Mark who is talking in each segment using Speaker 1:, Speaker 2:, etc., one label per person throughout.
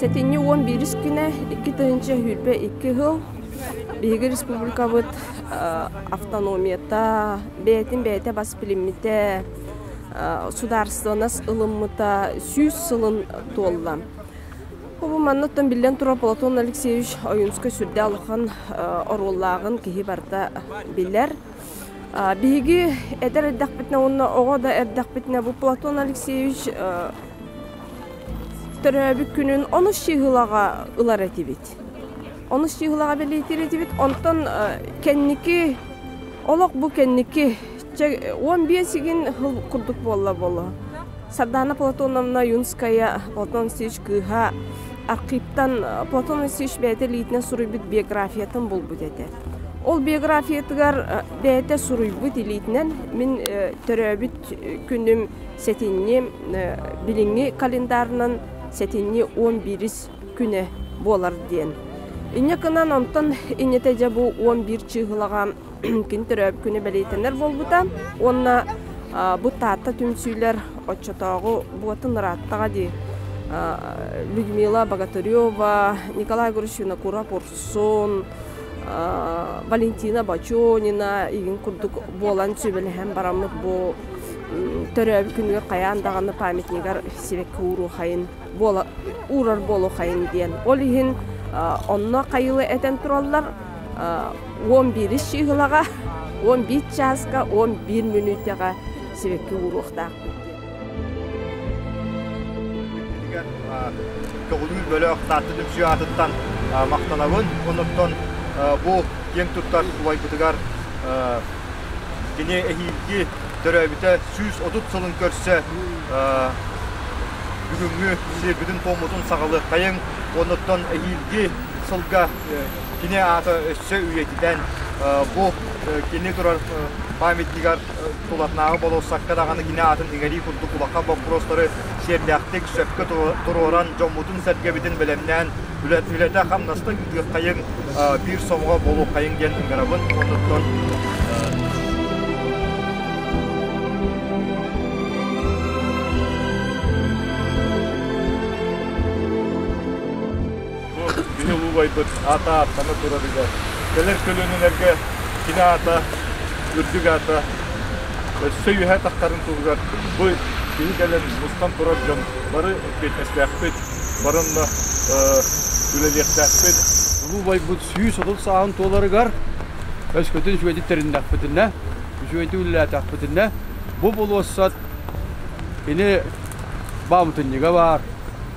Speaker 1: Сэтинньи 11 күнэ 2022 сыл биһиги республикабыт автономията бэйэтин бэйэтэ бас билиммитэ, судаарыстыбаннас ылыммыта 100 сылын туолла. Бу манныттан биллэн турар Платон Алексеевич Ойуунскай сүрдээх улахан оруоллааҕын киһи барыта билэр. Биһиги эдэр эрдэхпитинэ уонна оҕо да эрдэхпитинэ бу Платон Алексеевич төрөөбүт күнүн онус чыыһылаҕа ылар этибит. Онус чыыһылаҕа бэлиэтиир этибит. Онтон кэнники олох бу кэнники 15 игин сыл курдук буолла буолуо. Сардаана Платоновна Юнская Платон Алексеевич кыыһа архивтан Платон Алексеевич бэйэтэ илиитинэн суруйбут биографиятын булбут этэ. Ол биографиятыгар бэйэтэ суруйбут илиитинэн мин төрөөбүт күнүм сэтинньи билиҥҥи календарынан сэтинньи 11 күнэ буолар диэн. Инньэ гынан онтон инньэтэ дьэ бу 11 чыыһылаҕа кини төрөөбүт күнэ бэлиэтэнэр буолбута уонна бу Таатта түмсүүлэр оччотооҕу буотун ырааттаҕа дии Людмила Богатырева, Николай Егорович Винокуров-Урсун, Валентина Бочонина игин курдук буолан сүбэлэһэн бараммыт бу төрөөбүт күнүгэр хайаан даҕаны памятнигар сибэкки ууруохайын буола уурар буолуохайын диэн. Ол иһин онно хайылы этэн тураллар 11 чыыһылаҕа 11 чааска 11 мүнүүтэҕэ сибэкки ууруохтаахпыт диэн.
Speaker 2: Көҕүлүүр бөлөх Таатта түмсүү аатыттан махтанабын. Онуттан бу киэҥ туттар убайбытыгар кини эһиилги төрөөбүтэ 130 сылын көрсө бүгүҥҥү сиэрбитин-туоммутун саҕалыаххайыҥ. Онуттан эһиилги сылга кини аата өссө үйэтитэн бу кини турар памятнигар тулатынааҕы болуоссакка даҕаны кини аатын иҥэрии курдук улахан боппуруостары сиэрдээхтик сөпкө туруоран дьоммутун-сэргэбитин бэлэмнээн үлэтэ хамнаста ыытыаххайыҥ биир сомоҕо буолуоххайыҥ диэн ыҥырабын оннуттан
Speaker 3: Бу кини улуубайбыт аата ааттана турарыгар, кэлэр көлүөнэлэргэ кини аата, үрдүк аата өссө үөһэ таххарын туһугар бу киһи кэлэн мустан турар дьон бары эппиэтинэстээхпит, бары онно үлэлиэхтээхпит.
Speaker 4: Улуубайбыт 130 сааһын туоларыгар өскөтүн үчүгэйдик тэриннэхпитинэ, үчүгэйдик үлэлээтэхпитинэ, бу болуоссат кини баамытынньыга баар,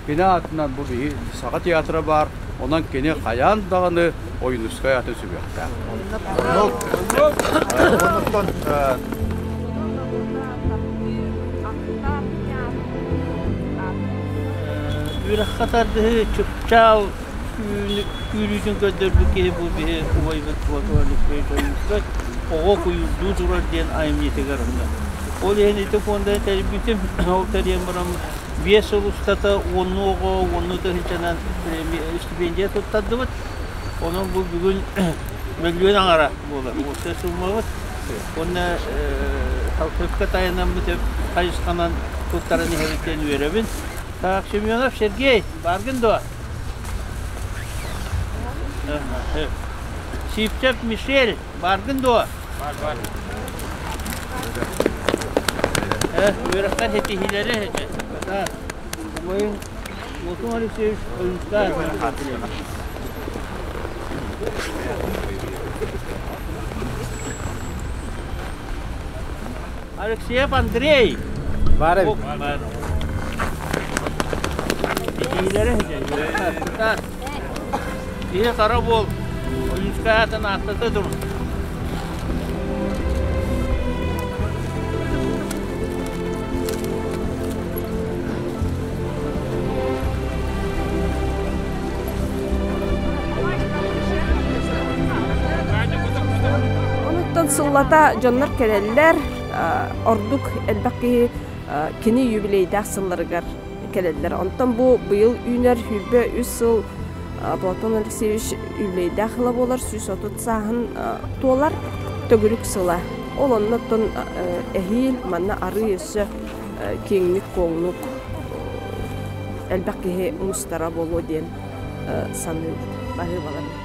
Speaker 4: Кини аатынан бу биһи Саха театра баар, онон кини хайаан даҕаны Ойуунускай аатын сүгүөхтээх.
Speaker 2: Оннуктан
Speaker 5: Үрэххэ тардыһыы чыпчаал күүрүүтүн көрдөрбүт киһи бу биһи убайбыт Платон Алексеевич Ойуунускай оҕо куйуурдуу турар диэн айымньытыгар онно. Ол иһин ити фонданы тэрийбитим, ол тэрийэн баран Биэс сыл устата уоннуу оҕо, уоннуу тыһыынчанан стипендия туттардыбыт. Онон бу бүгүн мөлүйүөн аҥара буолар. Уопсай сууммабыт. Уонна салфетка тайанаммыт хайысханан туттаран иһэбит диэн үөрэбин. Так, Семенов Сергей, бааргын дуо? Сивцев Мишель, бааргын дуо?
Speaker 3: Бар, бар.
Speaker 5: Үөрэхтэр ситиһиилэри Убайым Платон Алексеевич Ойуунскай Алексеев Андрей.
Speaker 4: Бар эбит.
Speaker 5: Ситиһиилэри Киһи хара буол, Ойуунскай аатын ааттата тур.
Speaker 1: Онуттан сыллата дьоннор кэлэллэр, ордук элбэх киһи кини юбилейдаах сылларыгар кэлэллэр. Онтон бу быйыл үүнэр 23 сыл Платон Алексеевич юбилейдаах ыла буолар, 130 сааһын туолар төгүрүк сыла. Ол оннуттан эһиил манна арыы өссө киэҥник-куоҥнук. элбэх киһи мустара буолуо диэн саныыбыт. Баһыыбалар.